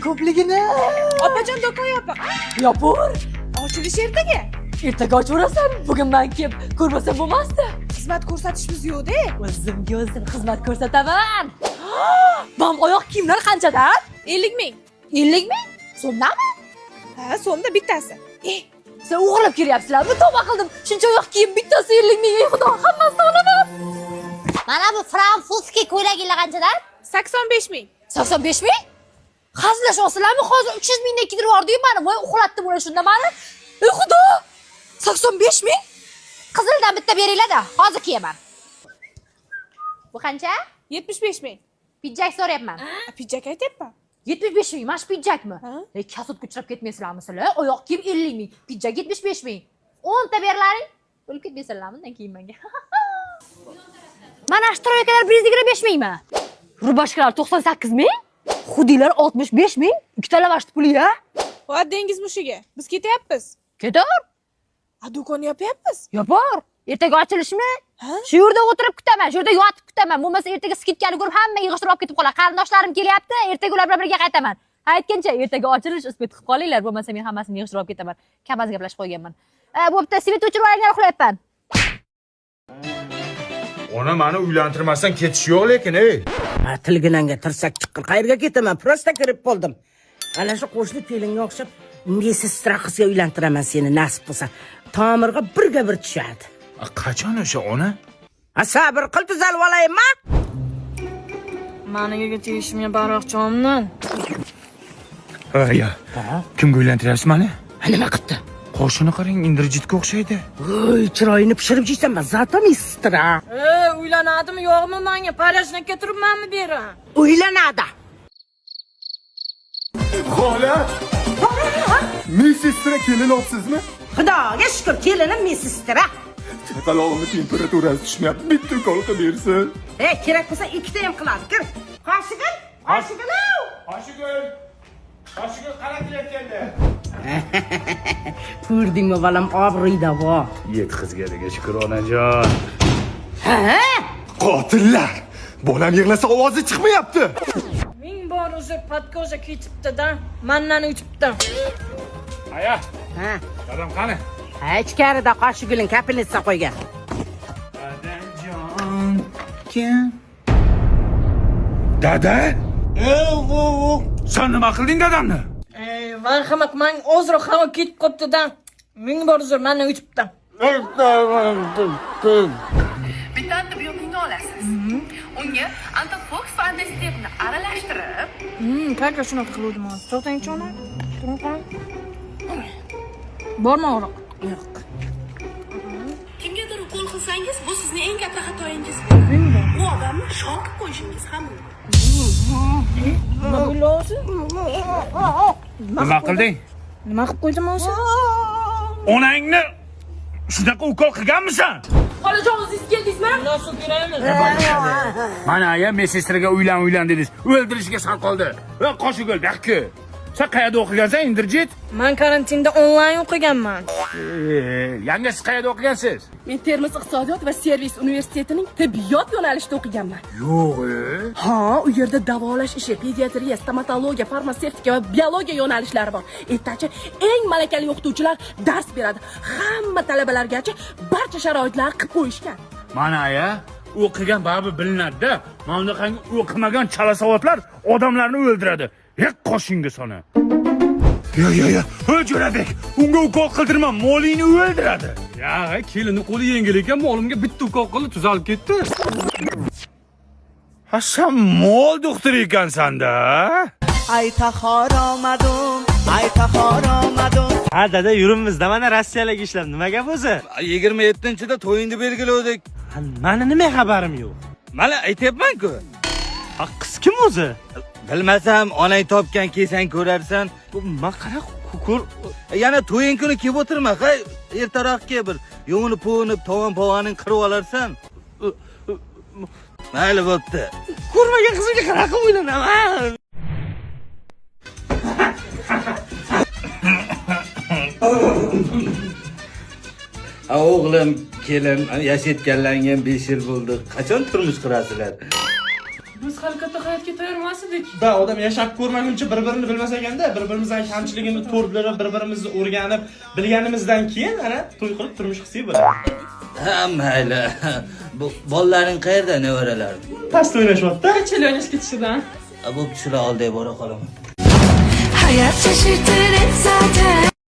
ko'pligini. Opajon, do'kon yopiq. Yopur. Ochilish ertaga. Ertaga ochaverasan. Bugun man kelib ko'rmasam bo'lmasdi. Xizmat ko'rsatishimiz yo'q-da. O'zimga o'zim xizmat ko'rsataman. Bam, oyoq kiyimlar qanchadan? 50 ming. 50 ming? So'mdami? Ha, so'mda bittasi. Sen o'g'irlab kelyapsizlarmi? Tavba qildim. Shuncha oyoq kiyim bittasi 50 ming. Ey Xudo, hammasini olaman. Mana bu fransuzskiy ko'ylaginglar qanchadan? 85 ming. 85 ming? Hazillashyapsizlarmi? Hozir 300 mingdan kiydirib yubordi-yu mani. Voy, uxlatdi bular shunda mani. Ey Xudo! 85 ming? Qizildan bitta beringlar-da, hozir kiyaman. Bu qancha? 75 ming. Pidjak so'rayapman. Pidjak aytyapman. 75 ming, mana shu pidjakmi? Ha? Ey, kasodga uchrab ketmaysizlarmi sizlar? Oyoq kiyim 50 ming, pidjak 75 ming. 10 ta berlaring. O'lib ketmaysizlarmi undan keyin menga? Mana shu troykalar 125 mingmi? Rubashkalar 98 ming, xudilar 65 ming, ikkita lavashni puli-ya. Va dengiz mushugi. Biz ketyapmiz. Ketar, A, do'konni yopyapmiz. yopar. Ertaga ochilishmi? Ha? Shu yerda o'tirib kutaman, shu yerda yotib kutaman. Bo'lmasa ertaga skidkani ko'rib hamma yig'ishtirib olib ketib qoladi. Qarindoshlarim kelyapti, ertaga ular bilan birga qaytaman. Ha, aytgancha ertaga ochilish uspet qilib qolinglar, bo'lmasa men hammasini yig'ishtirib olib ketaman. Kamaz gaplashib qo'yganman. Bo'pti, svet o'chirib olinglar, uxlayapman. Ona mani uylantirmasdan ketish yo'q lekin, ey. Ha, tilginanga tirsak chiqqir. Qayerga ketaman? Prosta kirib qoldim. Ana shu qo'shni kelinga o'xshab mesestra qizga uylantiraman seni nasib bo'lsa. Tomirga birga bir tushadi. A, qachon o'sha ona? Ha, sabr qil, tuzalib olaymi? Maniga tegishimga baroqchomdan. Ya. Kimga uylantiryapsiz mani? Ha, nima qildi? Qoshini qarang, Indrajitga o'xshaydi. Voy, chiroyini pishirib yeysan, zato mesestra. E, uylanadimi yo'qmi menga? Parajnikka turibmanmi beri? Uylanadi. Xola! Mesestra kelin olibsizmi? Xudoga shukur, kelinim mesestra. Chaqalog'imni temperaturasi tushmayapti. Bitta ukol qilib bersin. E, kerak bo'lsa ikkita ham qiladi. Kir. Qoshigul, Qoshigul. Qoshigul. Qoshigul qara kelayotganda. Ko'rdingmi bolam, obro'yda bor. Yetkazganiga shukur onajon. Ha? Qotillar! Bolam yig'lasa ovozi chiqmayapti. Ming bor uzr, podkoza ketibdi-da, mandan o'tibdi. Aya, Ha. dadam qani? Ha, ichkarida Qoshigulning kapelnitsa qo'ygan. Dadajon kim? Dada? Sen nima qilding dadamni? Ey, marhamat, man ozroq havo ketib qolibdi-da. Ming bor uzr, mandan o'tibdi. Bitta antibiotikni olasiz. Unga Antifox va Antistepni aralashtirib, Как shunaqa qiluvdim hozir. To'xtangchi ona. Turing qoling. Bormi og'riq? Yo'q. Kimgadir ukol qilsangiz, bu sizning eng katta xatoyingiz. U odamni shok qilib qo'yishingiz ham mumkin. Nima bo'ldi o'zi? Nima qilding? Nima qilib qo'ydim o'zi? Onangni shunaqa ukol qilganmisan? Xolajon, o'zingiz keldingizmi? Nasıl kerakmi? Mana aya mesestraga uylan uylan dedingiz. O'ldirishga sal qoldi. Va Qoshigul, bu Sen qayerda o'qigansan, Indirjit? Man karantinda onlayn o'qiganman. Yanga siz qayerda o'qigansiz? Men Termiz iqtisodiyot va servis universitetining tibbiyot yo'nalishida o'qiganman. Yo'q, e. Ha, u yerda davolash ishi, pediatriya, stomatologiya, farmatsevtika va biologiya yo'nalishlari bor. Ertachi eng malakali o'qituvchilar dars beradi. Hamma talabalargacha barcha sharoitlar qilib qo'yishgan. Mana aya, o'qigan baribir bilinadi-da. Mana bunaqangi o'qimagan chalasavodlar odamlarni o'ldiradi. Yak qoshingga sona. Yo yo yo, ey Jo'rabek, unga ukol qildirma, molingni o'ldiradi. Ya, kelinni qo'li yengil ekan, molimga bitta ukol qildi, tuzalib ketdi. Ha, sen mol doktori ekansan-da. Ha dada, yuribmiz-da mana Rossiyalarga ishlab. Nima gap o'zi? 27-da to'yingni belgiladik. Ha, mani nima xabarim yo'q? Mana aytyapman-ku. Ha, qiz kim o'zi? Bilmasam, onang topgan kelsang ko'rarsan. Man qanaqa ko'r Yana to'ying kuni kelib o'tirma, hay, ertaroq kel bir. Yuvinib, puvinib, tovon povaning qirib olarsan. Mayli bo'pti. Ko'rmagan qizimga qanaqa o'ylanaman? Ha o'g'lim, kelin, yashayotganlaringga ham 5 yil bo'ldi. Qachon turmush qurasizlar? Biz hali katta hayotga tayyor emas edik. Da odam yashab ko'rmaguncha bir-birini bilmas ekanda, bir-birimizdan kamchiligini to'g'rilab, bir-birimizni o'rganib, bilganimizdan keyin ana to'y qilib turmush qilsak bo'ladi. Ha, mayli. Bu bolalaring qayerda, nevaralaring? Pastda o'ynashyapti. Qachon o'ynashga ketishidan? Bo'pti, shular oldiga bora qolaman. Hayat şaşırtır hep zaten.